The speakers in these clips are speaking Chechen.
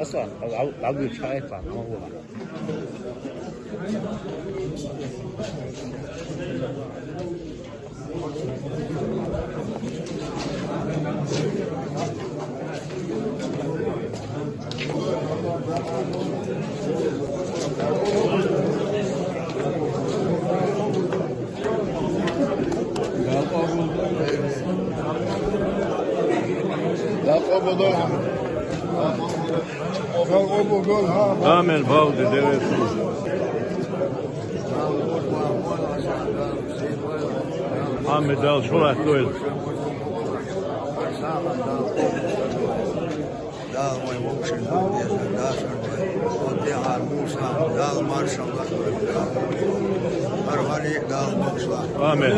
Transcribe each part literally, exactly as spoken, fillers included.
أصلًا، أو عو-، عو-، شايفة، ما هو. Amen. Valde, Deus. Amen. Dal, şolat, doyl. Дала вай вовшийн духьа дезар дацар вай. Вай дехьара Муса, Дала маршалла а вай. Хьара гӀали Дала боккхалахь. Амин.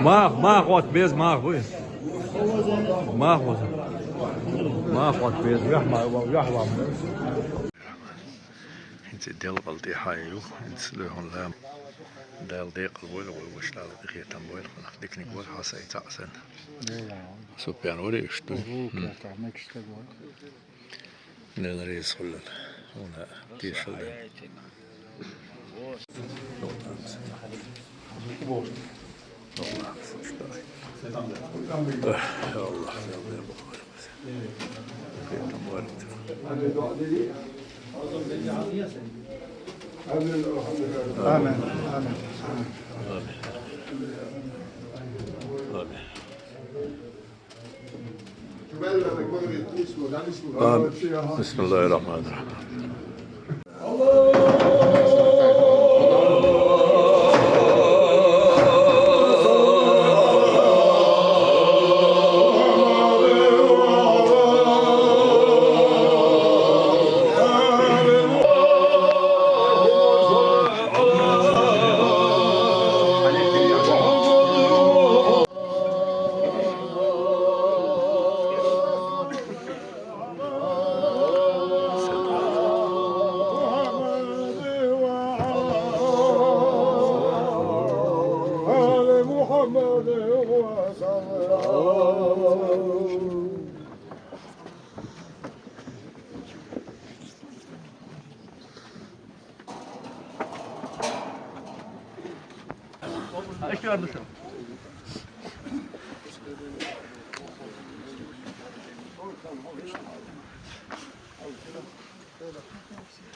Мах, мах, вот, без мах, вы. Мах, вот. Мах, вот, без. Яхма, яхма. ХӀинца делкъал тӀехьа ю, хӀинца лоьхун лам. Дала декъал войла, вай вуш Дала къинхетам бойла, хьалха диканиг вара, хьо сай цхьаъ санна. Супьян вара иштта. Дела реза хуьлда, хьуна тешал дан. آمين. آمين. آمين. آمين. بسم الله الرحمن الرحيم.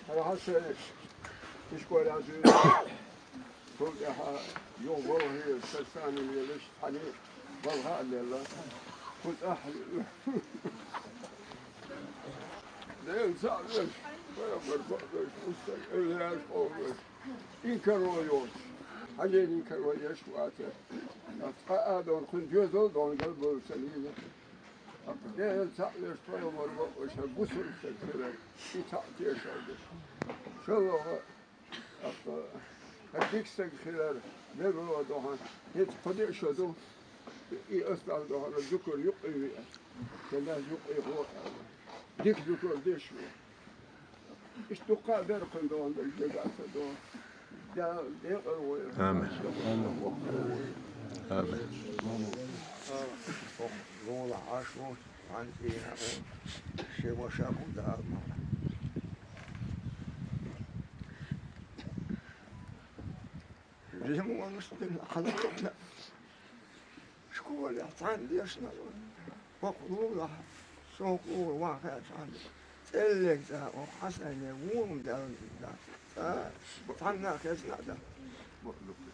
Hadi hadi şöyle. İş koyacağız. Шу тӀехьа юха балха хӀе, сарсанан лелаш, хьаний балха а лелла. ХӀу цӀахь Дела цхьаъ веш, пайхамар бакъдеш, устаг эвлаяш къовлаш, инкаро йоцуш, хьажен инкаро еш вацар. Цкъа а дон, кхуьнан доьзал а дон, галбевлла ца лийна. ТӀаккха Дела цхьаъ веш, пайхамар бакъдеш, гусар стаг хилар, и цхьаъ тешал ду. ШолгӀа, ТӀаккха хӀара дика стаг хилар, бегало дохьа, хӀинца кхо-деа шо ду, и ас Далла дохьа, дукар юккъе веа, сан дас юккъе гӀо аьлла. Дика дукар деш ву. Иштта дуккха а дара кхуьнан дохьа, дагахь ца до. Дала декъала войла. Амин. Амин. Лула Ӏаш ву, хьан цӀийна а, ши ваша хӀун да ала ма. Жимонаш дина хьалакхиъна. Школехь цхьаьна дешна вара. Бакъ лулахь, шовкъ лула ван хаа цхьаьна. ЦӀеллег цӀа, оха Хьасане вон даьлла дац. Цхьа, цхьанна а хезна а дац.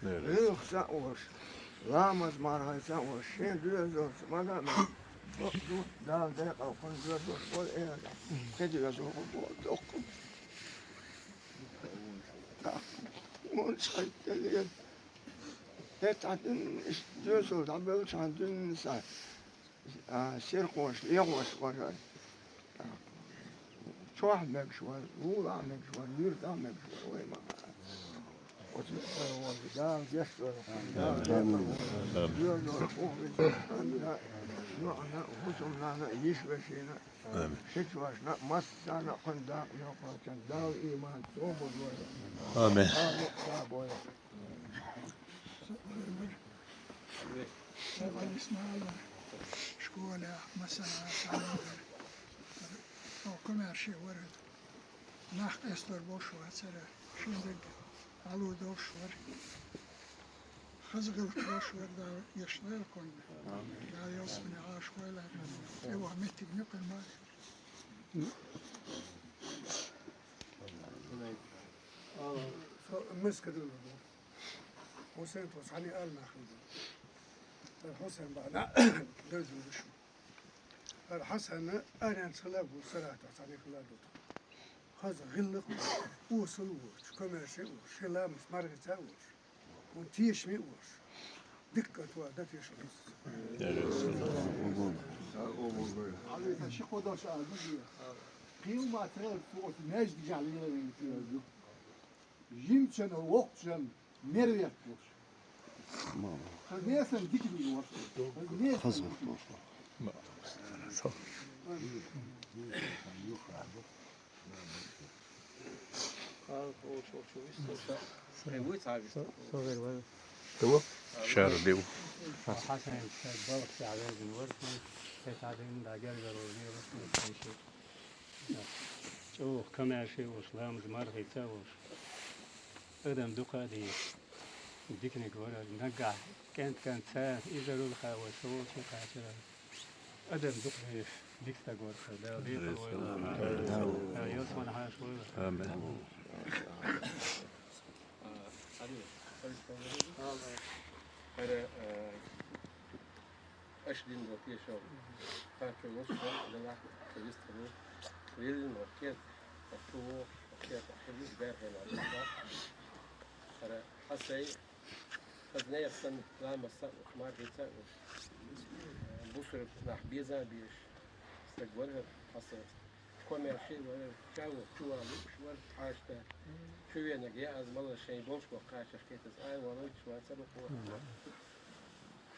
Нера. Муьлхха цхьаъ волуш, ламаз мархӀай цхьаъ волуш, шен доьзалца мага а мара. Бакъ ду, Дала декъал кхунна доьзалш болу, э, кхин доьзал хӀун болу доккха. Вон шайтӀа лела. ХӀетахь дуьнна иштта доьзал дӀабевлла цхьана дуьнна схьа. А, сирхош, легӀош вара. Чохь мегаш вара, лулахь мегаш вара, юьртахь мегаш вара, вай ма. Оцу Дала гечдойла, Дала декъала войла. Доьналла, ухвица, ханна, йоӀана, хӀусамнана, йиша-вешина, шичошна, массарна а кхуьнан дакъа йоккхачун Дала иман, собар лойла. Амин. Дала мукъ бойла. Исмаил, школехь, масала, цхьаьна вара. О, комаьрша вара. Нах къастор болуш вацара. Шен дерг Ӏалу долуш вара. Хаза гӀиллакх долуш вара, Дала гечдойла кхунна. Дала ялсамане Ӏаш войла. Тхо ваха меттиг муьлхха ма. Со мискадалла ду. Хьусайн тхо цхьаьна аьлла нах хилла. ХӀара Хьусайн бахьана девзаш ду шу. ХӀара Хьасан аренца хила а гу, Саратов цхьаьна хила а ду тхо. Хаза гӀиллакх а, осал а волуш, комаьрша а волуш, шен ламаца мархица а волуш. ХӀун тешаме а волуш. Дикка тхо дан тешам. Хьалвита ши кхо дош а ду. Кхин ма тхел цу оцу маьждигехь леларийна хир ду. Жимачунна, воккхачунна мер ветталуш. Хаза несан диканиг вара. Хаза несан диканиг. Шара див. Хьасан шайн балха тӀехь вевзина вара, шайн тӀехь дина да гергара вара, вара, шайн ши. ЧӀогӀа комаьрша а волуш, ламаз мархица а волуш. Адам дукха а дийша. Диканиг вара, наггахь кӀент-кӀант ца, иза рулха вара, со волчу кхачара. Адам дукха дийша, дика стаг вара, Дала декъала войла. Дала ялсамане Ӏаш войла. Амин. ХӀара, а, аша дина долу тешам кхачо йолуш вара, делахь а вистхуьлу. Лелийна вара кхета, чу вогӀуш, кхета хилла, баьрхина вара. ХӀара Хьасай, хаза нехан санна, ламаз а волуш, мархица а волуш, бусург нах беза а безаш стаг вара хӀара Хьасай. Комаьрша а вара, чаву чу ван лууш вара, хьаста. Чу венаг я аз мала шайн болуш боху кхачаш кхетаза ай валуйтуш ван ца бакъо.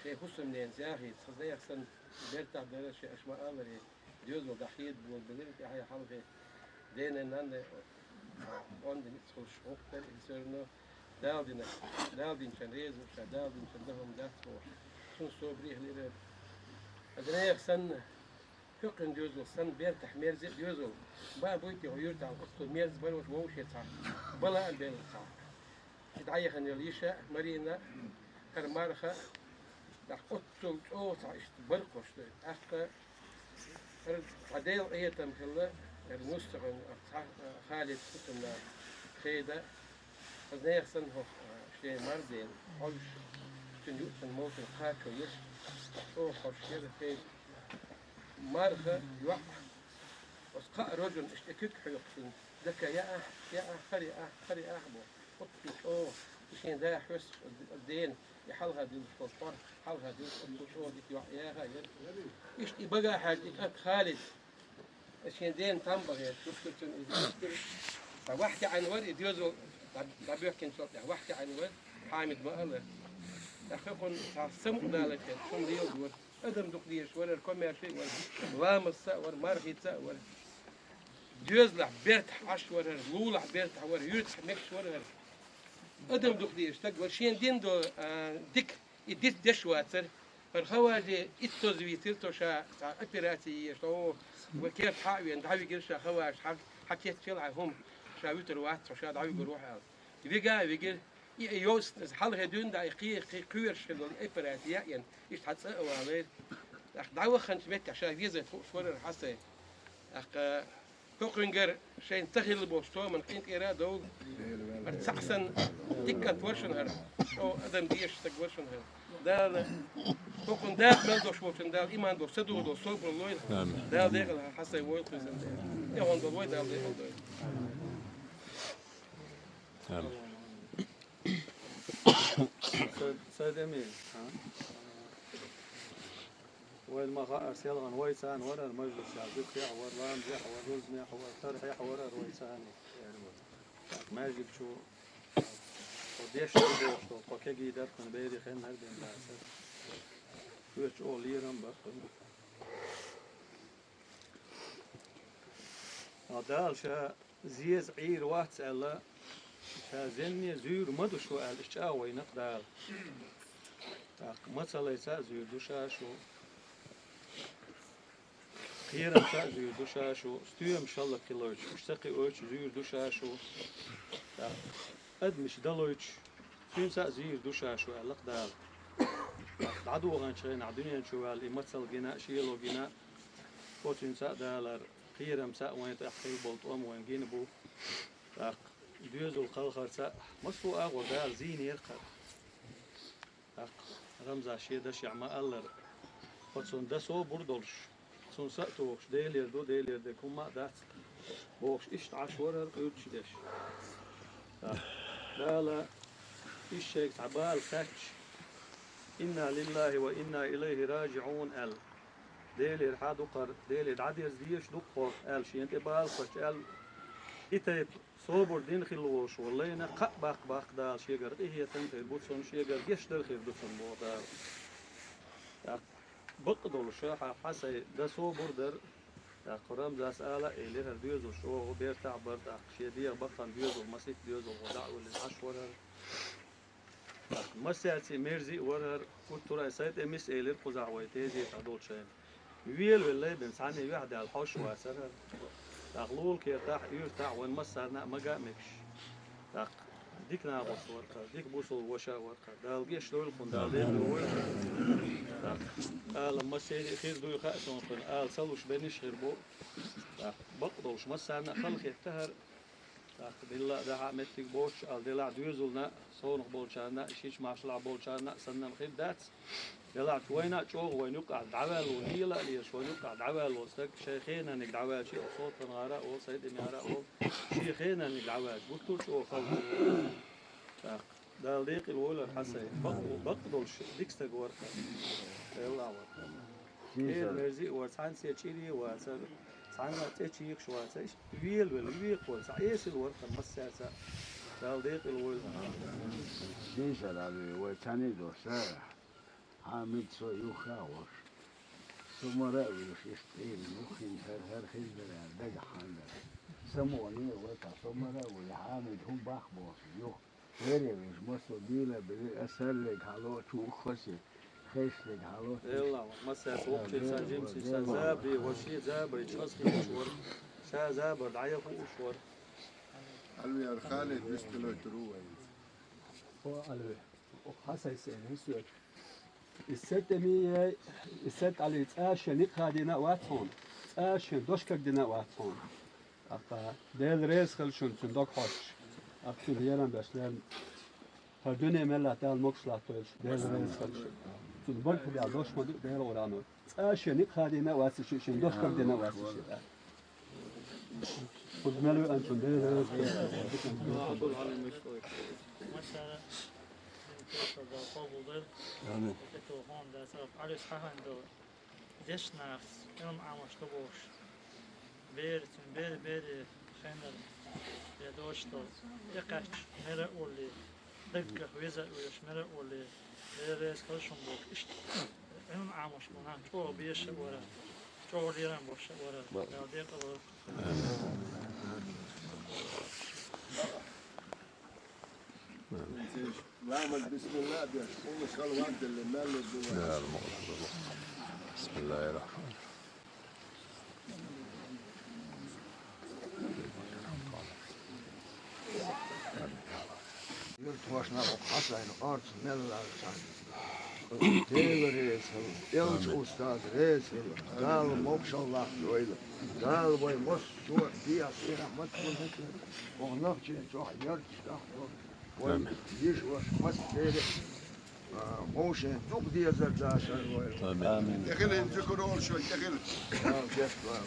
Шайн хӀусамненца яхийца, хаза нехан санна, бертахь дара ши аша ма аларе, доьзал дӀахеда боху белира тӀаьхье хьалхе. Дена нанна онда ницкъ хуьлуш гӀуллакх дара и, всё равно Дала дина, Дала динчун реза ву ша, Дала динчун дан хӀума дац бохуш. Цунна собаре хилира. Хаза нехан санна, хӀокхуьнан доьзал санна, бертахь мерза а доьзал. Бан буй те хьо юьртахь оццул мерза бара, вовше цхьа бала а белла цхьа. Ши дӀаяхана йолу йиша а, Марина а, хӀара марха а, тӀаккха оццул чӀогӀа цхьа иштта баркхуш ду. ТӀаккха хӀара цхьа Делан къинхетам хилла, хӀара нус ца хуьлу, цхьа, а, Халид хӀусамнана Хеда, хаза нехан санна хӀокху, а, шен мардена хьожуш, цуьнан юург цуьнан молчунна кхачо еш, чӀогӀа хьожуш яра Хеда. Марха, йоӀ, оцу кхаа рожана иштта куьг хьоькхучунна, дака яахь, яахь, хӀара яахь, хӀара яахь боху. Оццул чӀогӀа, и шен да хьоьстуш, дена, и хьалха диллуш болу пхьор, хьалха диллуш, оццул чӀогӀа дика йоӀ яха а яра. Иштта и багахь хьаьжна и кӀант Халид, шен дена там бахьера, духтурцун иза духтур. Ткъа вахь таьӀна вара, и доьзал дӀа-, дӀабоьхкинчул тӀаьхьа вахь таьӀна вара, Хьамид ма-аллара. ТӀаккха кхунна цхьа самукъадалар хета, шуна леладора. Адам дукха дезаш вара хӀара, комаьрша а вара, ламазца а вара, мархица а вара. Доьзалахь бертахь Ӏаш вара хӀара, лулахь бертахь вара, юьртахь мегаш вара хӀара. Адам дукха дезаш стаг вара, шен дина долу, а, дика и диц деш вацара. ХӀара Хаважи итт соза вийцира цо ша цхьа операци еш, о, вай керта хьа а веана, дӀавигира ша Хаважа, хьа, хьа кеччал хьайн хӀума, ша вуьтур вац, цо ша дӀавигур ву хьо аьлла. Вига а вигира. И, и йовс-, хьалхе дуьйна дӀа, и кхе-, кхе кхоьруш хир долу эпарати яа а ян, иштта хьан цӀа а валайра. ТӀаккха дӀаваханчу меттехь ша везарг хууш вара хӀара Хьасай. ТӀаккха хӀокхуьнгара шайна ца хилла болчу томан къинтӀера а довла. ХӀара цхьаъ санна дика кӀант вара шуна хӀара. ЧӀогӀа адам дезаш стаг вара шуна хӀара. Дала, хӀокхунна дакъа мел долуш волчунна Дала иман долуш, ца дугӀу долу собар лойла. Амин. Дала декъала хӀара Хьасай войла кхуьйсанна. ТӀехула долу вай Дала декъала дойла. Амин. Са, са деми, а? Вайна ма хаара, селхана вайца а варара, мажлисехь, зуькхехь а вара, ламазехь а вара, рузбанехь а вара, тархьехь а варара вайца а. ТӀаккха маьждиг чу, хьо деш ду бохуш долу, хьо кегий дара кхуьнан, берийн хеннара бен дацара. Кхечу оха лерам бара кхуьнан. Ткъа Дала ша зеза Ӏийр вац аьлла, ша зенне зуьйр ма ду шу аьлла, иштта чӀагӀо вайна-кх Дала. ТӀаккха мацаллица а зуьйр ду ша шу, кхерамца а зуьйр ду ша шу, стоьмаш хӀаллакьхилойтуш, уьш ца кхиойтуш зуьйр ду ша шу. ТӀаккха адамаш далойтуш, цуьнца а зийр ду ша шу аьлла-кх Дала. ДӀадоханчу хенахь дуьнен чу ваьлла и мацалла гина а, шело гина а, оцуьнца а далар, кхерамца а вайн тӀехь хилла болу тӀом вайн гина бу. ТӀаккха доьзал кхалхарца а массо а агӀор Дала зийнера-кх хӀара. ТӀаккха Рамзас шен дашехь ма-аллара, оцунна дан собар долуш, цунна са а тухуш, Делера ду, Делера дерг хӀумма а дац, бохуш, иштта Ӏаш вара-кх уьрташ деш. ТӀаккха Дала иза шайга цхьа бала кхаьчча, «Инна лиллахӀи ва инна илайхӀи ражиӀун», аьлла, Делера хьан ду-кх хӀара, Деле дӀадерза дезаш ду-кх хьо, аьлла, шена тӀе бала кхаьчча аьлла, и тайпа собар дина хилла волуш волу лайна кхаъ баккха-баккха Дала шегара къинхетам хир бу цунна, шегара гечдар хир ду цунна, боху Дала. ТӀаккха бакъ долуш, хьан, хьан сайн дан собар дара, тӀаккха Рамзас ала а элира, хӀара доьзалш чӀогӀа бертахь бара, тӀаккха шен дегӀан баккхана доьзал, масийтта доьзал гӀо дӀа а виллина Ӏаш вара хӀара. Массаьрца а мерза а вара хӀара, гуттар а сайн тӀе миса элира кхузахь вай тезетахь долчу хенахь. Велавелла бен цхьанне юьхь даьлла хьожуш вацара хӀара. ТӀаккха лулахь, кертахь, юьртахь вайн массарна а мага а мегаш. ТӀаккха дика нахаца вара хӀара, дика бусулба ваша а вара хӀара. Дала гечдойла кхунна, Дала декъала войла. ТӀаккха ала массеран а хир дуй хаьа суна кхуьнан, ала ца луш беннаш а хир бу. ТӀаккха бакъ долуш массарна а халахетта хӀара. ТӀаккха дилла а дахьа а меттиг боцуш, ала делахь доьзална а, совнах болчарна а, шича маршалахь болчарна а санна хир дац. Делахь вайна а чӀогӀа вайна юккъахь дӀаваьлла волу, лела а лелаш вайна юккъахь дӀаваьлла волу стаг шайн хенаниг дӀаваьлча а, Солтан-гӀара а волу, Сайд-Эмин-гӀара а волу, шен хенаниг дӀаваьлча, гуттар а чӀогӀа хала ду. ТӀаккха Дала декъала войла хӀара хьан сайн, бакъ, бакъ долуш дика стаг вара хӀара. Делла а вара. Кхера мерза а вара, цхьаьнца чӀире а вацара, цхьанна а цӀе чийхаш вацара, иштта велавелла, векхавелла, цхьа эсала вара хӀара массаьрца а. Дала декъала войла. Дийшар Ӏалви, вай цхьаьний долуш, са Хьамид со юххе а волуш. Со мара а вуьйлуш, иштта Ӏийна, юххе хӀара, хӀара хир дара аьлла, дагахь хьан дара. Самукъане а вара, со мара а вуьйлу, Хьамид хӀун бах бохуш, юха. Бере вижа, массо а дийла а били, ас хӀарриг хьало а чу уххасе, хешлиг хьало а чу. Элла, массаьрца вукхуьйца, жимсица, забе, ваши забе, чхьас хилуш вара. Ша забар дӀаяхуш вара. Алвияр Халид висталойтур ву вай. О, Алви, о, хасай сене, суьйт. И сеттами яй, и сет Али цӀа шен никъ хадийна а вац хьуна, цӀа шен дошкаг дина а вац хьуна. Аккха, Дела реза хила шуна цуьнан дог хьоьстуш. Аккха цуьнан ерам беш лерна. ХӀара дуьне мел латта Дала могуш латтойла шу. Дела реза хила шуна. Цуьнан баркалла дош ма ду, Дела гӀуранор. ЦӀа шен никъ хадийна а вац шу, шен дошкаг дина а вац шу. Кхуза мел веанчун Дела реза хила шуна. Массара, Дала къобалдойла. Амин. Али схьахьан ду. Дешнахьа Ӏилма Ӏамош ду бохуш, берашна, бер-, берийн хенара я дош долу, тӀекхаьчча мера а воллий, даггах веза а веш мера а воллий, Дела реза хила шуна бохуш, иштта Ӏилма Ӏамош бу нах чӀогӀа безаш а вара, чӀогӀа лерам беш а вара, Дала декъала войла. Ламаз бисмилла а деш, хӀума салават а делла, мел лур ду вай. بسم الله الرحمن الرحيم. Юрт хошна бу Хьасайн орца мел ларчхьан. Дела реза хила, элча устаз реза хила, Дала могушалла латтойла. Дала вай массо а дехьа-сехьа маттахь хӀокху Нохчийчохь ярташ дахдо. Вай йиша ваша массеран а, а, вовшийн зукъ дезар дацар вай. Амин. ТӀехила хӀинца зуькар олуш вай, тӀехила. Дала деш вай.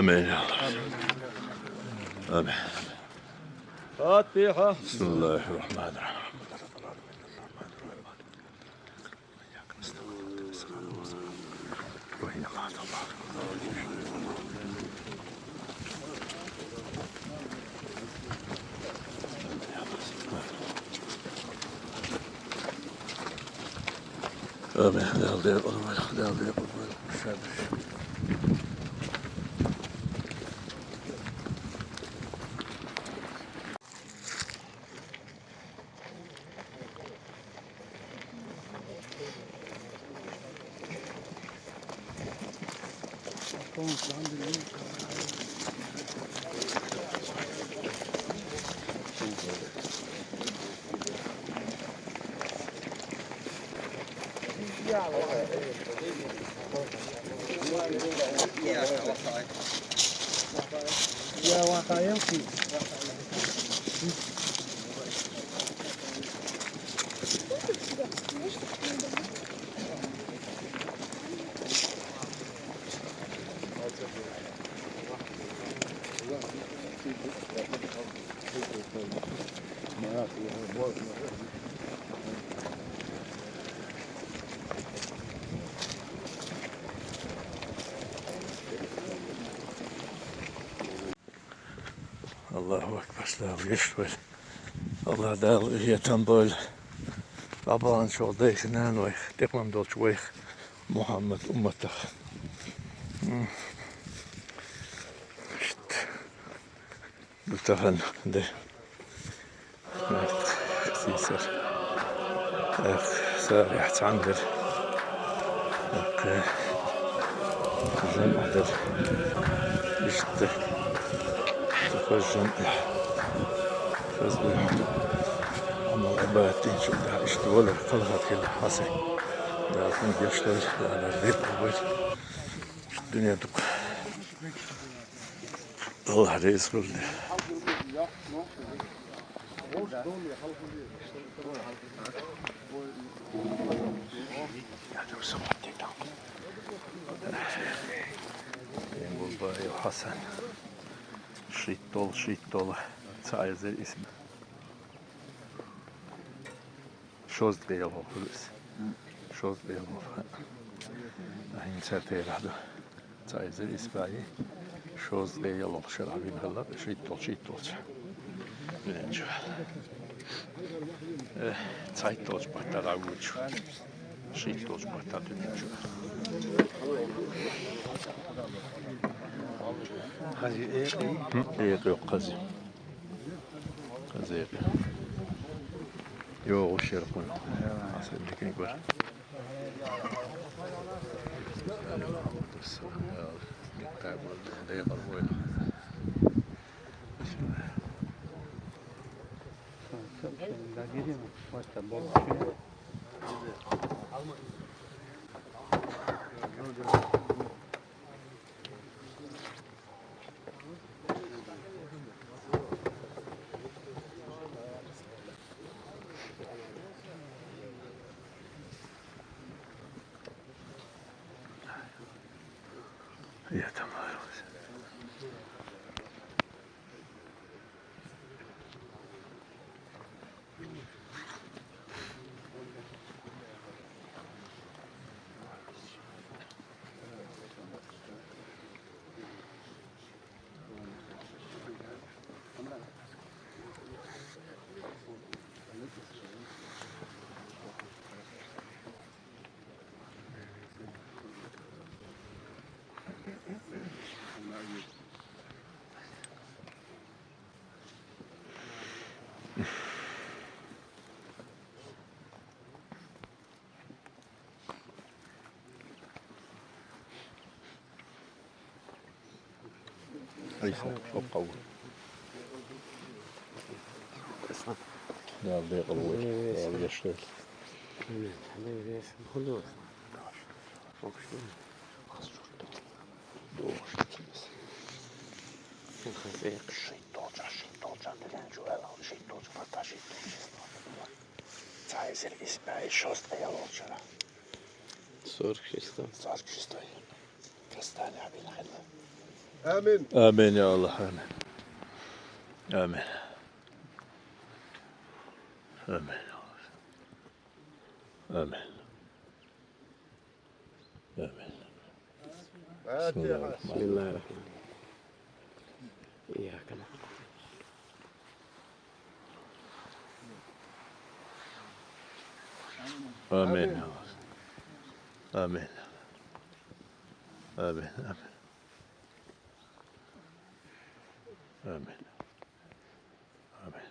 آمين يا الله. آمين. فاتحة. بسم الله الرحمن الرحيم. آمين. Аллаху акбар, Дала гешт дойла. Аллах Дала уьхетам бойла. Къабан чӀоагӀа дайша нана вайх, тӀекхам долчу вайх, Мухьаммад умматах. М. Иштта. Ду тахан де. Эх, сийсар. Эх, сарихь цхьаьна дара. Эх, жамӀ дара. Иштта. Хаза жамӀ. Хаза. Амма Ӏибадат динчу да иштта вала, кхалхар хила хьаса. Дала хӀун гешт дойла, Дала декъал войла. Дуьне дукха. Аллах реза хуьлда. Гулбаев Хьасан. Шийтта долу, шийтта долу. Цхьа эзар исс. Шозза къело хуьлу иза. Шозза къело. ХӀинца терахь ду. Цхьа эзар исс бӀе шозза къело шарахь вина хилла, шийтта долчу, шийтта долчу. Дуьнен чу. Э, цхьайтта долчу баттахь дӀавоьдуш. Шийтта долчу баттахь дуьнен чу. Хаза экъий? ХӀу, экъий кхази. Хаза экъий. ЙогӀуш яра кхунна. Аса диканиг вара. Декъал войла. Я там. Ай, со, шо къавва. Дала декъал войла, Дала гешт дойла. Шийтта долчу, шийтта долчу, дуьнен чу аьлла, шийтта долчу баттахь, шийтта долчу. Цхьа эзар исс бӀе шозза къело шарахь. Сорок шестой. Сорок шестой. Кастане Ӏабина хилла. آمين. آمين يا الله، آمين. آمين. آمين. آمين. آمين. بسم الله الرحمن الرحيم. بسم الله الرحمن الرحيم. إياك نعبد. آمين. آمين. آمين. آمين. آمين. آمين.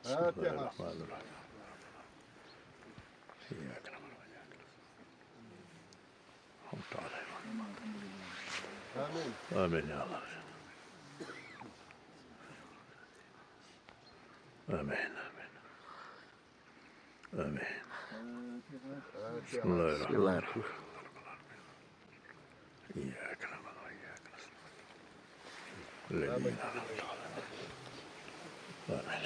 بسم الله الرحمن الرحيم. إياك نعبد وإياك نستعين. آمين. آمين يا الله. آمين، آمين. آمين. بسم الله الرحمن الرحيم. إياك نعبد وإياك نستعين. الذين أنعمت عليهم. آمين.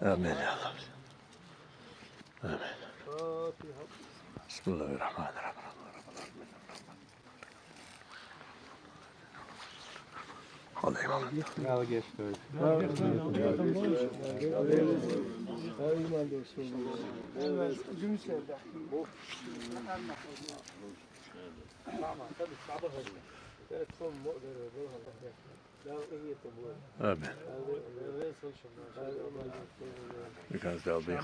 آمين يا الله. آمين. بسم الله الرحمن الرحيم. آمين. Because they'll be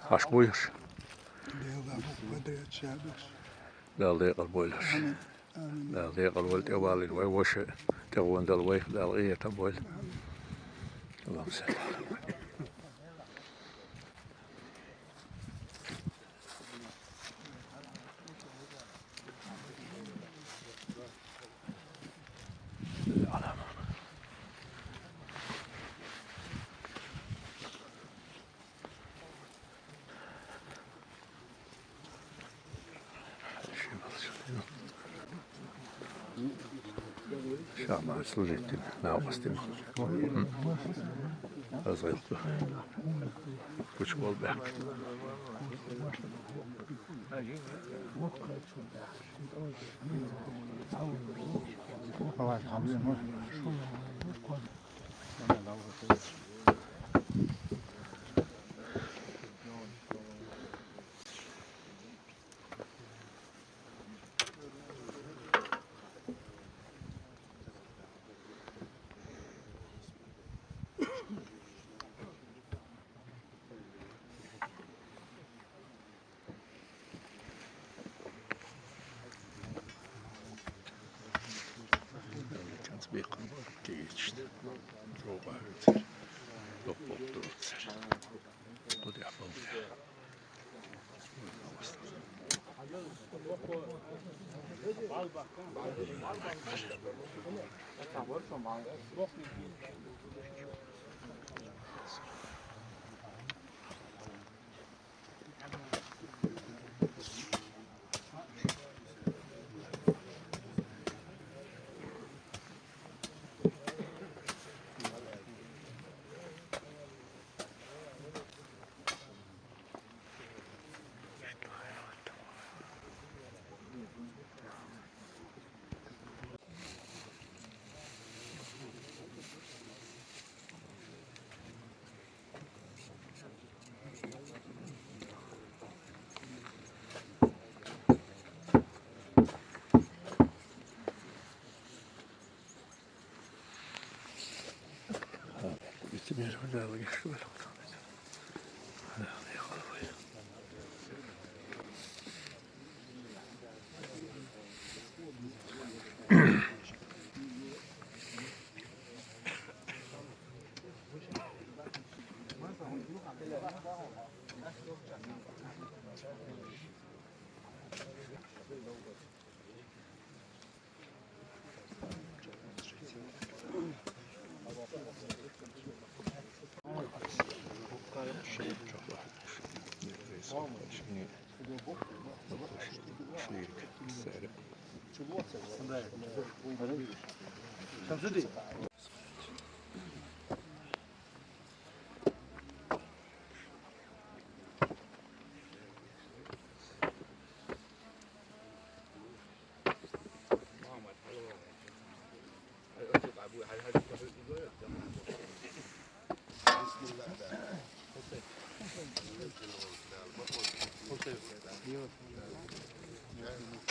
Хаш буйаш. Дала декъал бойла. Амин. Дала декъал вай тӀе валийла, вай воша тӀе гӀондала вай, Дала къинхетам бойла. Амин. Аллахумма салли. Şaban служить этим, на области. Азгъилту. Кучу болбе. Тасбихъ тегечди. Жоба өтер. Докъ болуп туруп өтер. Кудай болду.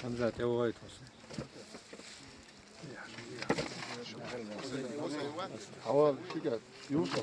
Хьамзат, я вогӀийт хьо. Хьавал, шикар. Юха.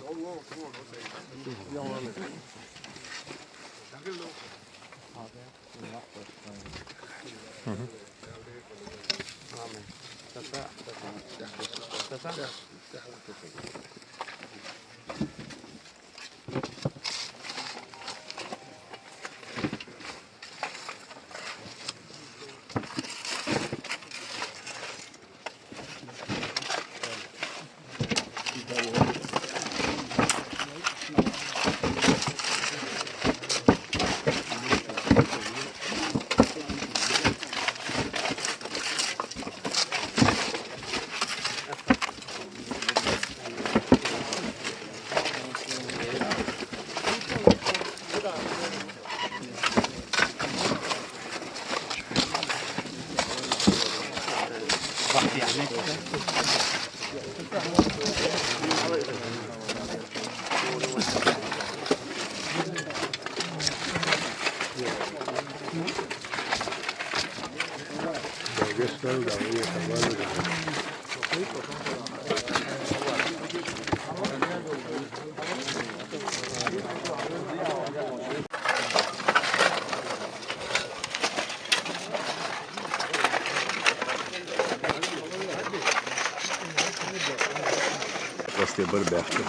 Просто я барбяхту.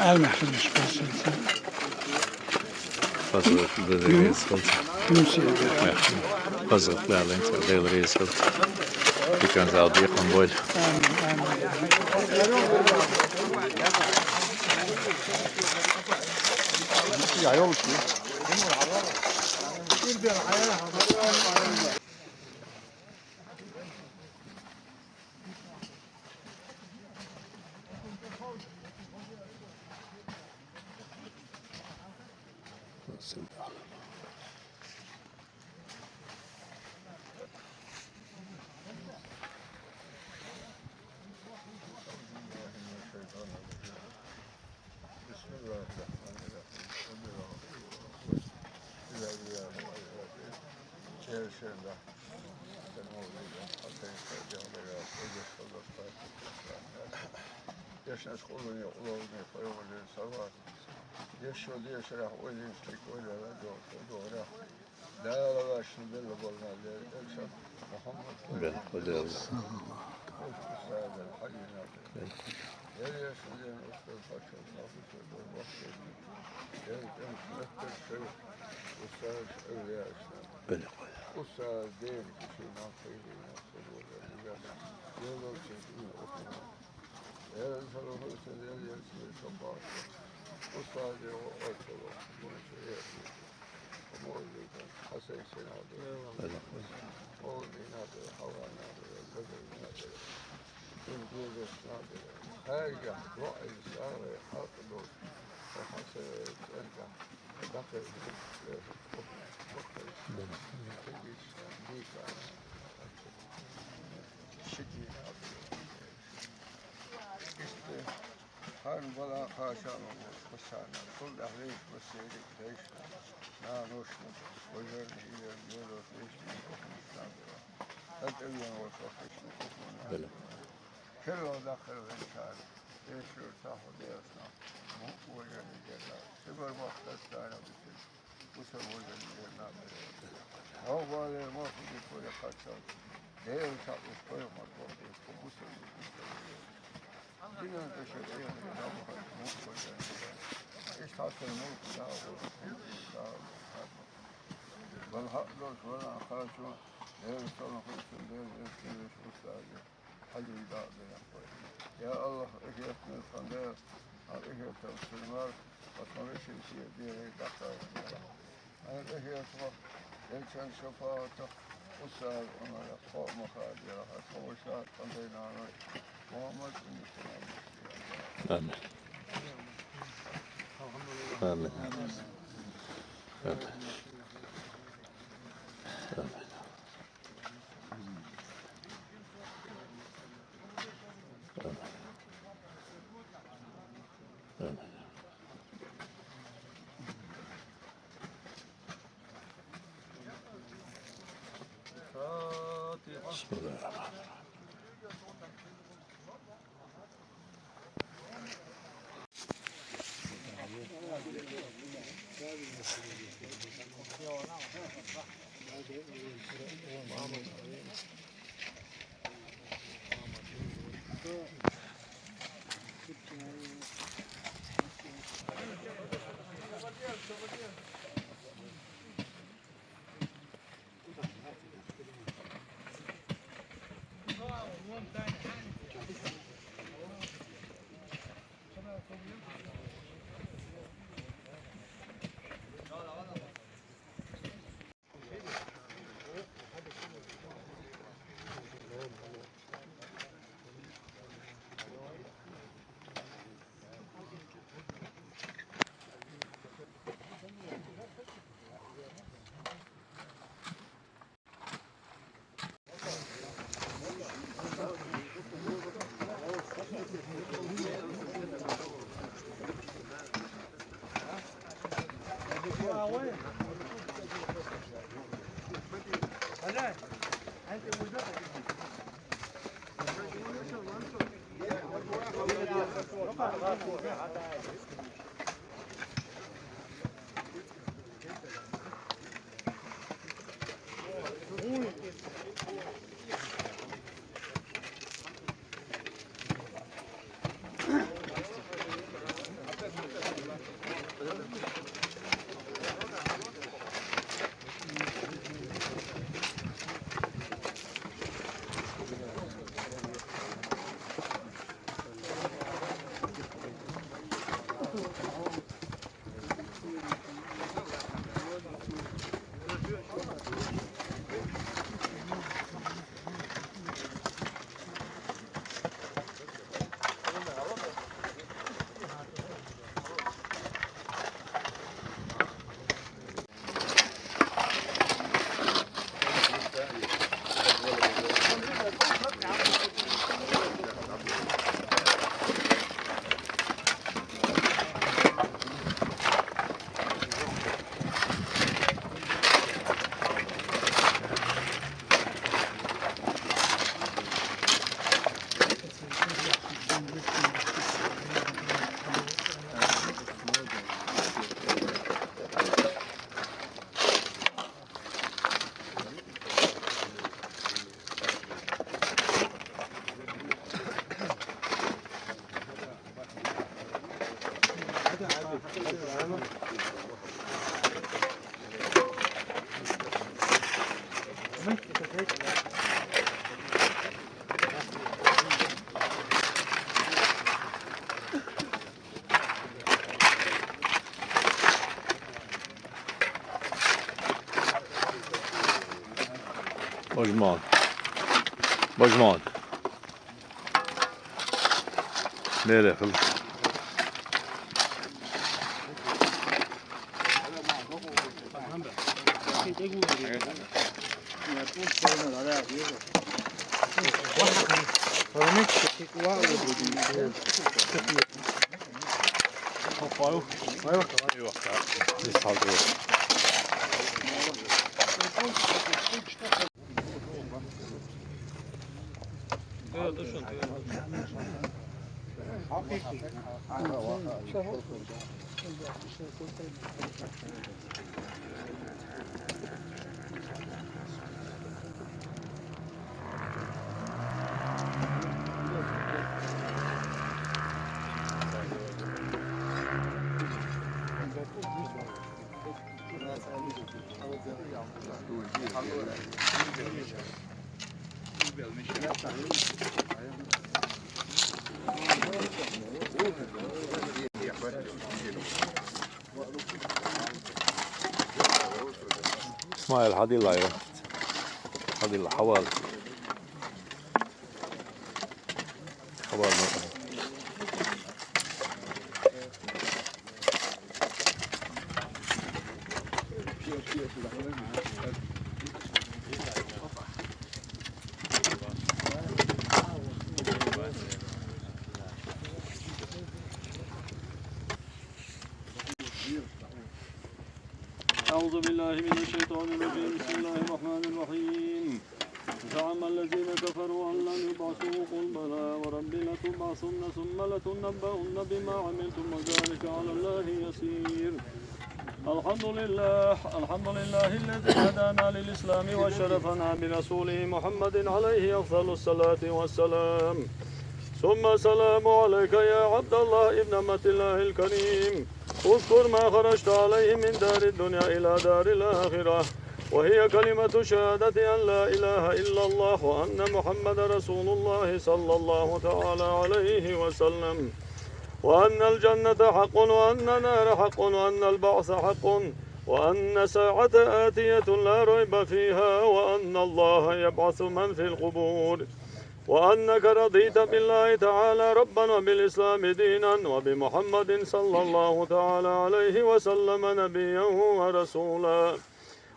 Ай, нахрен, что ли? Паза Дела реза хилда. Паза Дела реза хилда. Дикан зал декъан бойла. بسم الله الرحمن الرحيم. قل هو الله أحد. الله الصمد. لم يلد ولم يولد. Яшнаш къуллугӀун, къуллугӀун, къуллугӀун, салават. Яшо дешарахь, ойланаш дика ойла догӀу, догӀурахь. Дала вашна белла болу нах, Дела, Элчан Мухьаммад. Белла, Дела. Уж устазал хьаьгина. Белла. Дела, яшна дена устаз паччахь нахуцур дар бахкийна. Дела, тӀемаш метташ шайх, устазаш, эвлияаш. Белла. Устаз дена кхин нах хьийзийна. Иштта хӀара бала кхача ма бу кхуссарна, цул тӀаьхьа вешан массеран дайшна, наношна, вежарна, йижарна, йозаллина вешан дин хӀокхунаш набера. ТӀатӀевеана волу хӀокхунаш набера. Керла даккхар вайн цара, эшар цхьа хьо дезна, мукъа вежарна герга, цигара мохк дац цара бисина. Бусалба вежарий, наб, гӀовгӀалера мохк дика вара кхаччалц. Дела цхьаъ ву, пайхамар боху, бусалба ву. Динан тӀе шайн тӀе яхана, наб хӀара мохк вежарий. Иштта хьацара мохк дагӀо, дагӀо. Вала хьакъ долуш вара кхачо, Дела салам хуьлда цунна, Дела веза вешан устаза. Хьаьжин дакъа дерг вай. Я АллахӀ, эхартан мел хан дела, хьан эхартан сирмар, ва тхан вешин шен дегӀе даккха. Хьайн эхартан, Элчан шапаӀатах, Amen. Amen. Amen. Amen. Amen. بسم الله الرحمن الرحيم. Bonjour. Bonjour. Nereye kız? اسماعيل، هذه الله يرحمه. هذه الحوال. حوال. أعوذ بالله من الشيطان الرجيم. بسم الله الرحمن الرحيم. زعم الذين كفروا أن لن يبعثوا. قل بلى وربي لتبعثن ثم لتنبؤن بما عملتم وذلك على الله يسير. الحمد لله، الحمد لله الذي هدانا للإسلام وشرفنا برسوله محمد عليه أفضل الصلاة والسلام. ثم السلام عليك يا عبد الله ابن أمة الله الكريم. اذكر ما خرجت عليه من دار الدنيا إلى دار الآخرة، وهي كلمة شهادة أن لا إله إلا الله وأن محمد رسول الله صلى الله تعالى عليه وسلم، وأن الجنة حق وأن النار حق وأن البعث حق وأن الساعة آتية لا ريب فيها وأن الله يبعث من في القبور، وأنك رضيت بالله تعالى ربا وبالإسلام دينا وبمحمد صلى الله تعالى عليه وسلم نبيا ورسولا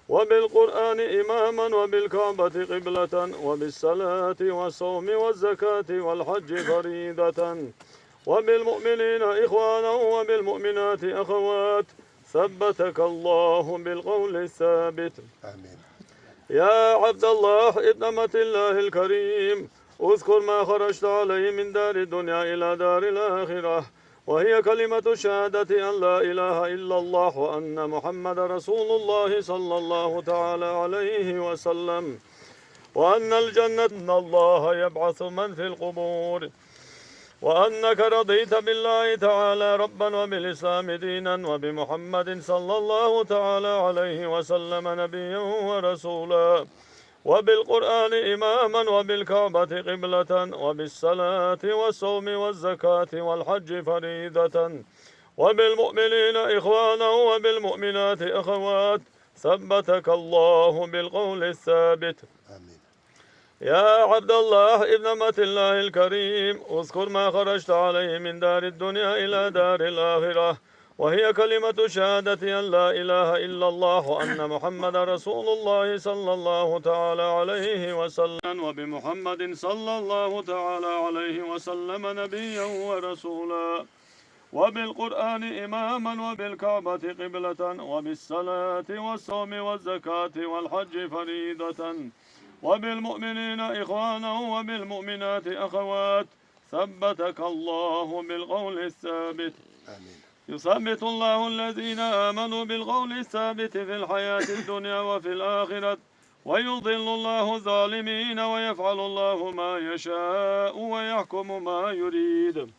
وبالقرآن إماما وبالكعبة قبلة وبالصلاة والصوم والزكاة والحج فريضة وبالمؤمنين إخوانا وبالمؤمنات أخوات، ثبتك الله بالقول الثابت. آمين. يا عبد الله ابن أمة الله الكريم، اذكر ما خرجت عليه من دار الدنيا إلى دار الآخرة، وهي كلمة شهادة أن لا إله إلا الله وأن محمد رسول الله صلى الله تعالى عليه وسلم، وأن الجنة، أن الله يبعث من في القبور، وأنك رضيت بالله تعالى ربا وبالإسلام دينا وبمحمد صلى الله تعالى عليه وسلم نبيا ورسولا وبالقرآن إماما وبالكعبة قبلة وبالصلاة والصوم والزكاة والحج فريضة وبالمؤمنين إخوانا وبالمؤمنات أخوات، ثبتك الله بالقول الثابت. آمين. يا عبد الله ابن أمة الله الكريم، اذكر ما خرجت عليه من دار الدنيا إلى دار الآخرة، وهي كلمة شهادة أن لا إله إلا الله وأن محمد رسول الله صلى الله تعالى عليه وسلم، وبمحمد صلى الله تعالى عليه وسلم نبيا ورسولا، وبالقرآن إماما وبالكعبة قبلة وبالصلاة والصوم والزكاة والحج فريضة وبالمؤمنين إخوانا وبالمؤمنات أخوات، ثبتك الله بالقول الثابت. آمين. يثبت الله الذين آمنوا بالقول الثابت في الحياة الدنيا وفي الآخرة، ويضل الله الظالمين، ويفعل الله ما يشاء، ويحكم ما يريد.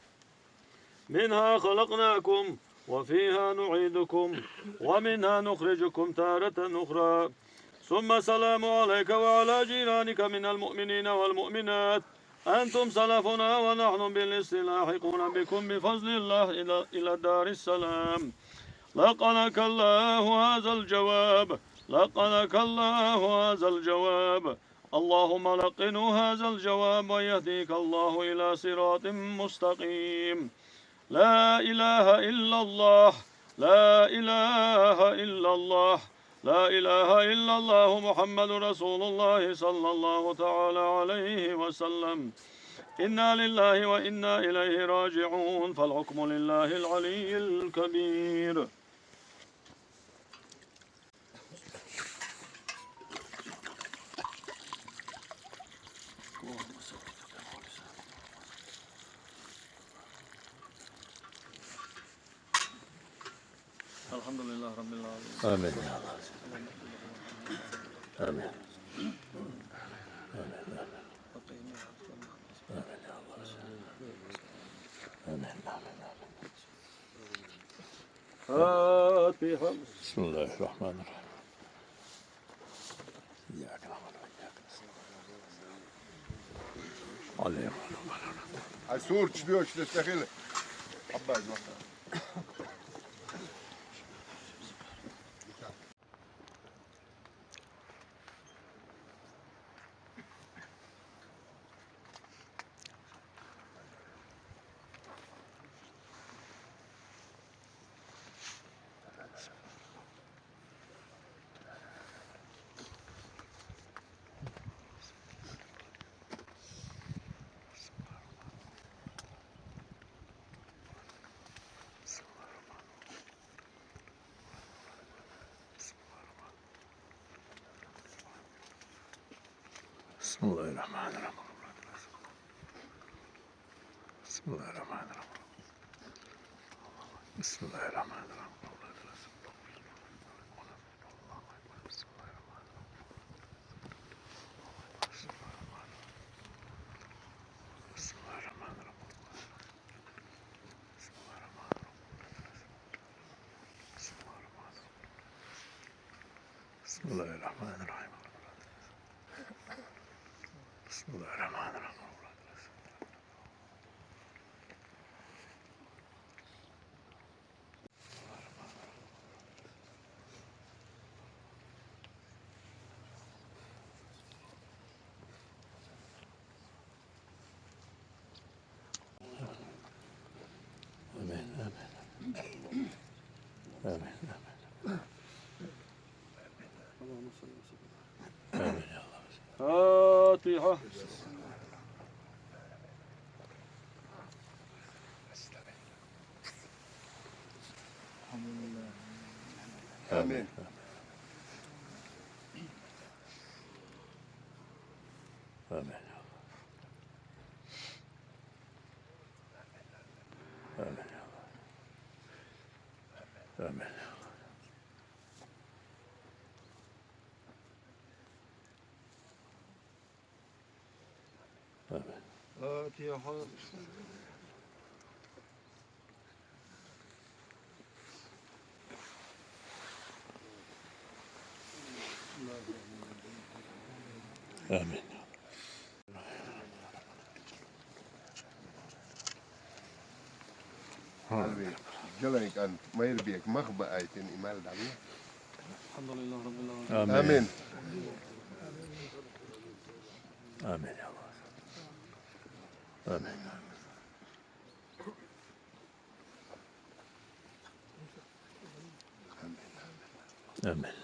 منها خلقناكم وفيها نعيدكم ومنها نخرجكم تارة أخرى. ثم السلام عليك وعلى جيرانك من المؤمنين والمؤمنات. أنتم سلفنا ونحن بالإسلام لاحقون بكم بفضل الله إلى، إلى دار السلام. لقنك الله هذا الجواب، لقنك الله هذا الجواب. اللهم لقنه هذا الجواب ويهديك الله إلى صراط مستقيم. لا إله إلا الله، لا إله إلا الله، لا إله إلا الله محمد رسول الله صلى الله تعالى عليه وسلم. إنا لله وإنا إليه راجعون، فالحكم لله العلي الكبير. الحمد لله رب العالمين. آمين يا الله. آمين. آمين. آمين يا الله. آمين. آمين. آمين. فاتحة. بسم الله الرحمن الرحيم. إياك نعبد وإياك نستعين. عليهم. Ay, sur, çıkıyor, işte, işte, hele. Abba, bak. بسم الله الرحمن الرحيم. بسم الله الرحمن الرحيم. بسم الله الرحمن الرحيم. بسم الله الرحمن الرحيم. بسم الله الرحمن الرحيم. بسم الله الرحمن الرحيم. بسم الله الرحمن الرحيم. آمين، آمين. آمين، آمين. آمين يا الله. فاتحة. آمين. آمين. آمين. آمين. آمين. آمين. فاتحة. آمين. Halbuki, gelen kan, mayır bek, mahba aytin imal damla. الحمد لله رب العالمين. آمين. آمين. آمين يا الله. آمين. آمين.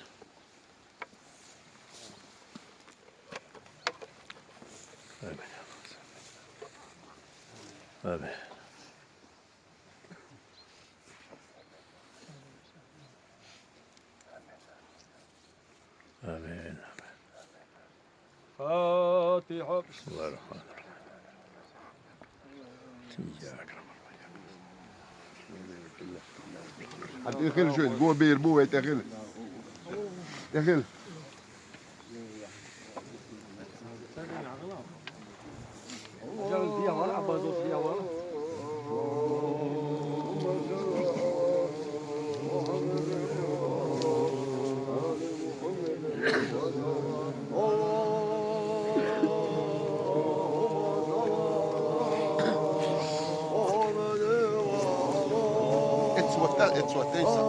آمين. آمين. آمين. فاتحة. بسم الله الرحمن الرحيم. Hadi ehil şöyle, go bir bu et ehil. Ehil. It's what that, it's what they say.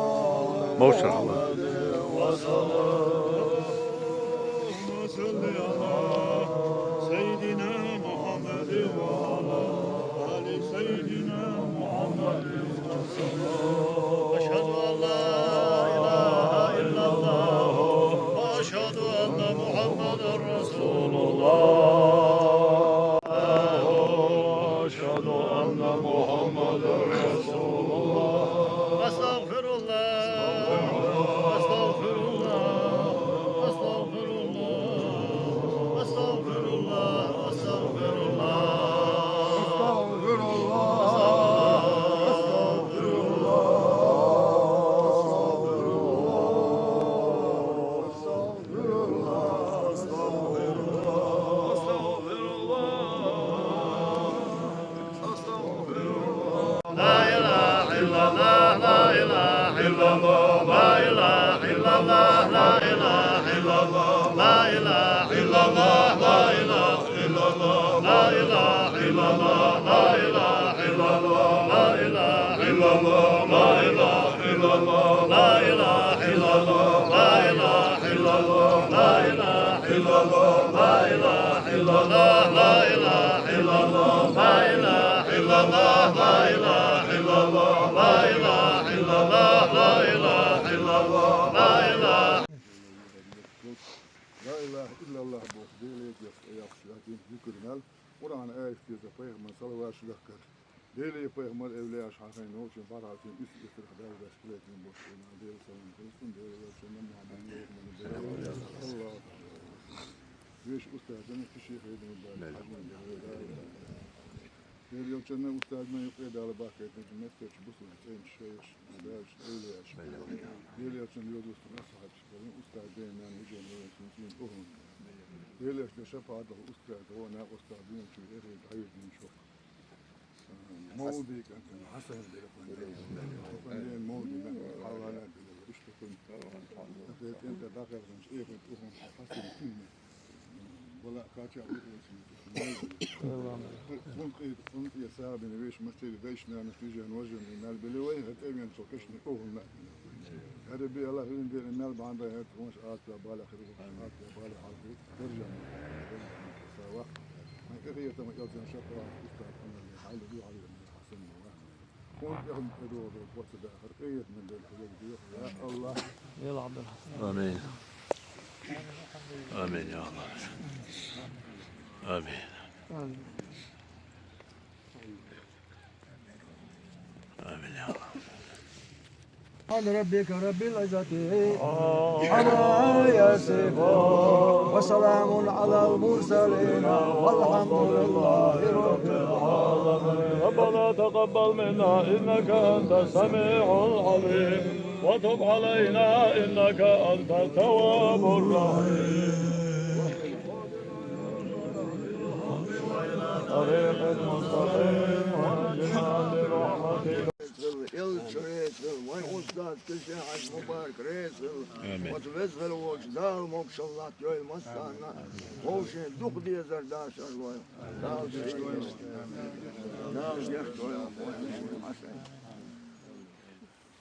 ما شاء الله. اللهم صل على سيدنا محمد وعلى آل سيدنا محمد وسلم. أشهد أن لا إله إلا الله وأشهد أن محمدا رسول الله. أشهد أن محمدا رسول الله. أستغفر الله. أستغفر الله. أستغفر الله. أستغفر الله. أستغفر الله. أستغفر الله. أستغفر الله. أستغفر الله. لا إله إلا الله، لا إله إلا الله، لا إله إلا الله، لا إله إلا الله، لا إله إلا الله، لا إله إلا الله، لا إله إلا الله، لا إله إلا الله، لا إله إلا الله، لا إله إلا الله، لا إله إلا الله، لا إله إلا الله، لا إله إلا الله، لا إله إلا الله، لا إله إلا الله، لا إله إلا الله، لا إله إلا الله، لا إله إلا الله، لا إله إلا الله، لا إله. La ilahe illallah bu, böyle diyor, yapışlar, yükürmel. Kur'an ayet diyor, Peygamber sallallahu aleyhi ve sellem. Deli Peygamber evliya şahane olsun, para için üst üste kadar beş kilo ekmeğin boşluğuna, deli selam kılsın, deli ölçünden Muhammed Peygamber'in deli Allah Teala. Вешан устазана пиши хедун бан хьажун. Вешан устазана юкъе Дала бахкайтна меттачу бусулба цӀен шайш, даш, эвлияш. Вешан йодустун асхьабш, устаз дайман хьажун, вешан цӀен тӀухун. Вешан шапаатал устаз, вона устаз дин чу, эхи дайдин чу. Молди кантан Хьасан биркъан. Кантан молди кантан хьалана биле иштукун. Кантан дахардан шейхин тухун Хьасан кин. Вала кача улуси. Кун кит кун я сабин веш мастери дайшна на тижан важан на биле вай хатевен сокешни охна. Араби Аллах вин бери мал банда хат ваш ат ва бала хир ат ва бала хир. Держан. Сава. Ма кахиятам ялсан шапа устаз амали хали ду хали. يا الله. آمين. آمين يا الله. آمين. آمين يا الله. سبحان ربك رب العزة عما يصفون وسلام على المرسلين والحمد لله رب العالمين. ربنا تقبل منا إنك أنت السميع العليم وتب علينا إنك أنت التواب الرحيم. طريق المستقيم ونجنا برحمتك. Эл чуре, вай устаз кисе хьаж мубарак резал. Амин. Вот везал воч Дала мокшаллат йой масана. Вовше дух дезар дашар вай. Дала дешкой. Дала дешкой.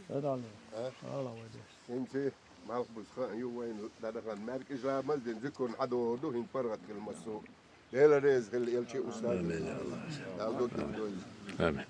Эдале. А? Алла вайде. Инси малх бусха ю вайн дархан мерк ижамаз дин зикун хадо ду хин паргат килмасу. Дела рез хил элчи устаз. Амин, я Аллах. Дала ду ду. Амин.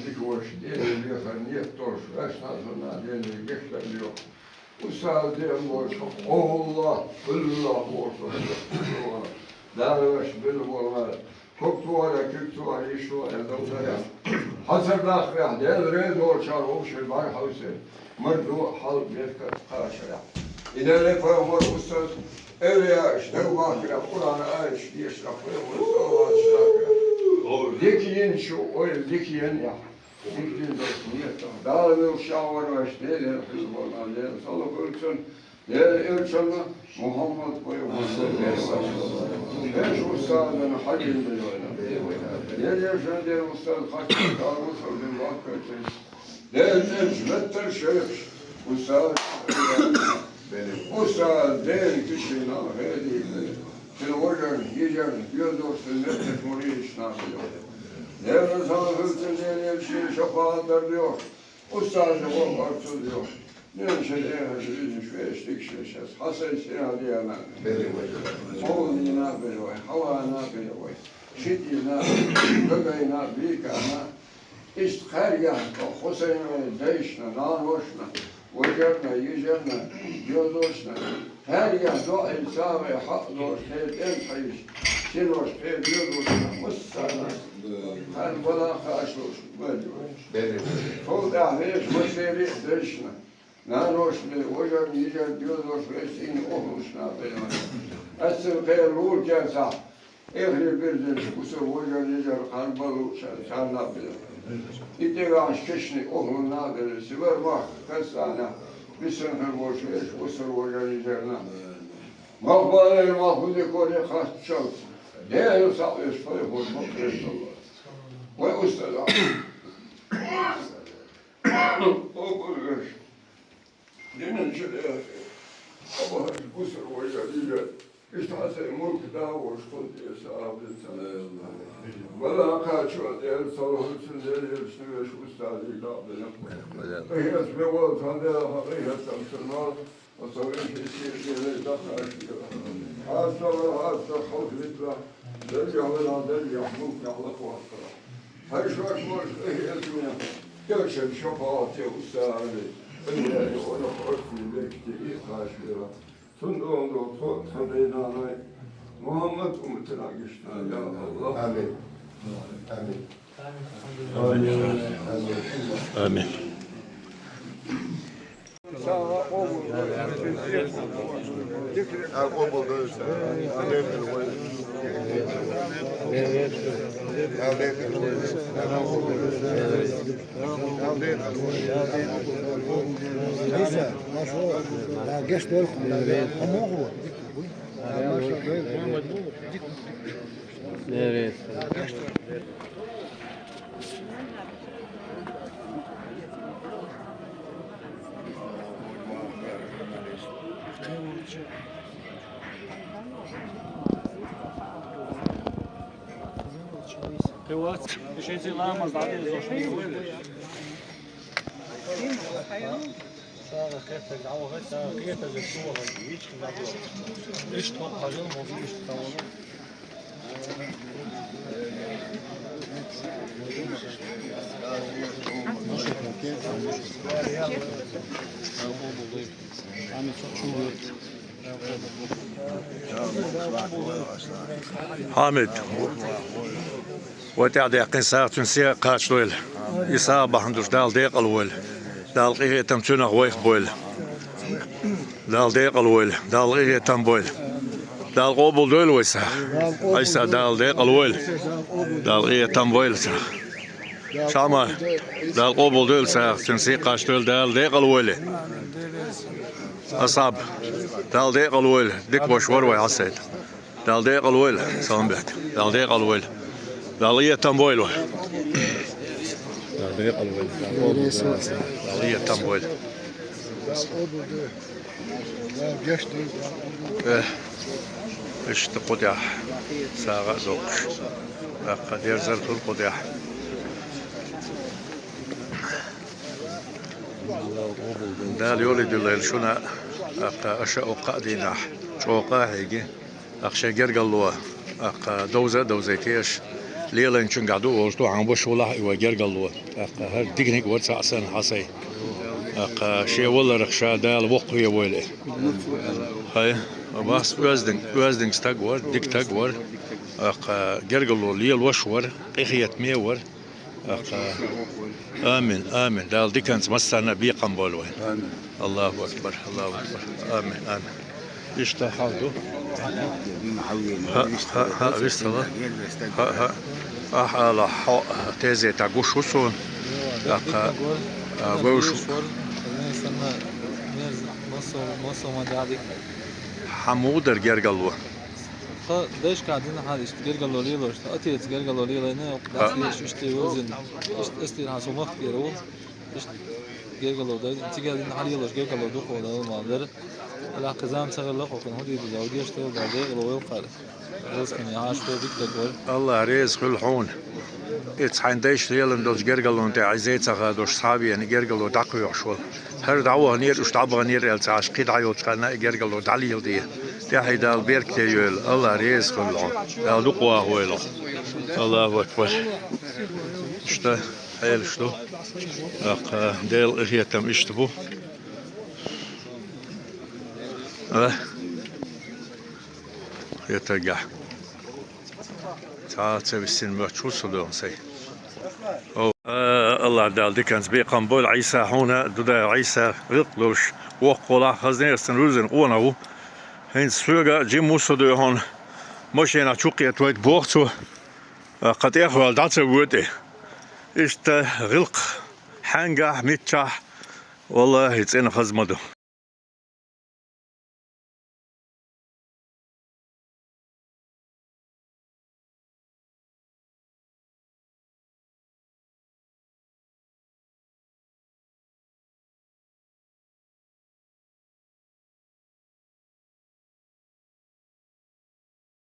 Дика ваша, Деле вехар нет тоже. Вешна зуна Деле гехтар лёх. Устаз дем больше. Аллах, Аллах больше. Дала ваш бил вала. Кук туара, кук туара, ишо, я дал дара. Хасар дахвя, Дел ре дол чар, общий бар хаусе. Мар ду хал берка кашая. Иделе пайгамбар устаз, эвлия, иштев бахра, Куран аят, еш, пайгамбар саллаллаху алейхи ва саллям. Дикин шу, ой, дикин я. Дикин дос нет. Дала вил шавар ваш, Деле, хизбалла, Деле, саллаху алейхи ва саллям. Деле, элчана, Мухаммад пайгамбар. Беш устазын хадин билойна. Деле, жан Деле устаз, хачи, дару, саллин, вакка, Ден, ден, жметтер шейх, устаз, устаз, ден кишина, геди, кил вожан, гижан, гёдор, суннет, муриш, набио. Ден, зал, хылтын, ден, ен, ши, шапаат, дар, дио. Устаз, о, арту, дио. Ден, ши, ден, ши, ши, ши, ши, ши, хасай, сина, диана. Мол, дина, бери, вай, хава, на, бери, вай. Шити, на, гагай, на, бика, на. Иштта кхаьргахь Хусайна дайшна, наношна, вежарна, йижарна, доьзалшна, кхаьргахь доӀий, сагӀий хьакъ долуш, кхел тӀе хьийзаш, синош, кхел доьзалшна, массарна, хьан бала хаш луш, валлахӀи. Цул тӀаьхьа вешан массеран а дайшна, наношна, вежарна, йижарна, доьзалшна, вешан цӀийнан охӀлушна а, Ӏаьссан кхел лур кенсахь, эхли бирзинчу кусар вожар-йижар кхарбаллуш царна а бира. И тӀе ваьхьаш кешни охӀлунна а бира. Сибар мах кассана, бисан хир бош веш кусар вожар-йижарна. Мах балайр мах хӀунда коре хаттачалц. Дела схьавеш пайхур бакъ веш вай устаза. О, веш. Динан чуьра яхе, Абу-Хьажа, кусар вай я, дийра. Иштта хьан сайн мулк да волуш, кхунта эса абдин ца. Вала кхачо Дела салхалцун Дела елчна веш устазий дакъдина. Къахеташ бе волу тхан Дела хьан къахетам цунал, оцу вешин сийрхине даккхаш дела. ХьастагӀа, хьастагӀа, хьалха витла, дерригахь вала, дерригахь мулкехь лакхваккхара. Хьайн шоаш волуш къахетаме, кхечан шапаӀате устагӀа, Ӏилман, вала кхоччий беккате и кхачбира. Цундела долу тхо а, тхан дай-наной, Мухьаммад умматана гишна, я АллахӀ. Амин. Амин. Амин. Амин. Хьамид, вай тӀаьхьадаьккхина сагӀа цуьнан сагӀа кхачалойла. И сагӀа бахьана долуш Дала декъалвойла. Дала къинхетам цуьнах вайх бойла. Дала декъалвойла. Дала къинхетам бойла. Дала къобалдойла вай сагӀа. Айса, Дала декъалвойла. Дала къинхетам бойла сагӀа. Шамал, Дала къобалдойла сагӀа, цуьнан сагӀа кхачалойла, Дала декъалвойла. Асхьаб, Дала декъалвойла, дика баш вара вай хьасайта. Дала декъалвойла, Саламбет. Дала декъалвойла. Дала къинхетам бойла вай. Дала декъалвойла. Дала къинхетам бойла. Э, иштта кху тӀехь сагӀа а доккхуш, тӀаккха дерзар тур кху тӀехь. Дала йолий дуьллайла шуна, тӀаккха аша оккха а дийнахь чӀокъа а хьийги, тӀаккха шайн гергарло, тӀаккха довза а довзай теша, Лелайначунгахь ду олуш ду, хьан ваша валахь а и вай гергарло. ТӀаккха хӀара диканиг вара цхьаъ санна хьан сай. ТӀаккха шен валарах ша Дала воккхаве войла. ХӀай, вас оьзданг, оьзданг стаг вара, дика стаг вара. ТӀаккха гергарло лелош вара, къинхетаме вара. ТӀаккха амин, амин. Дала диканца массарна а бекхам бойла вайна. Амин. Аллаху акбар, Аллаху акбар. Амин, амин. Иштта хьал ду. Дина хьал вена, Хьа, иштта хьа, хьа, хьа, вистала. Герга стаг. Хьа, хьа. Ахь ала хьо, тезета гуш ву суна. ТӀаккха, а, вевш ву. Хьан муха дара гергарло? Тха дайшкахь дина хьан иштта гергарло лелош, тха отец гергарло лелайна, Хьа. Дас леш иштта вевзина, иштта эстира хьан со махкера ву. Иштта гергарло дай, цигара дина хьалелош гергарло дукха вала ма дара. Аллахь кхин зама ца хилла хӀокхунна хӀун дийр ду, Дала гечдойла, Дала декъала войла кхара. Рузкъане хьаша вай дика даг вара. Аллахь реза хуьлу хьуна. Иза хьайн дайша лелийна долчу гергарлонна тӀе хьайн зен ца хадош, схьа а веана, и гергарло дӀакхоьхьуш волу. ХӀара дӀаваханера, уьш дӀабаханера аьлла ца Ӏаш, кхин дӀахьоьцучу хенахь и гергарло дӀалеладе. ТӀаьхье Дала беркате йойла. Аллахь реза хуьлу хьуна. Дала дукха вахавойла. Аллаху акбар. Иштта хьелаш ду. ТӀаккха Делан къинхетам иштта бу. А? Хетаргахь. Цхьа а ца висина моьттуш ву со доьхна сай. О, а, Аллахь Дала диканца бекхам бойла Ӏийса хьуна, Дудаев Ӏийса, гӀиллакх долуш, воккха волахь, хаза нехан рузин къонах ву. ХӀинца соьга жима ву со доьхна, машенахь чу кхетавайта боху цо. ТӀаккха тӀехваьлла дӀа ца воьду и. Иштта гӀиллакх хьаьнгахь, миччахь, валлахӀи, цӀена хаза ма ду.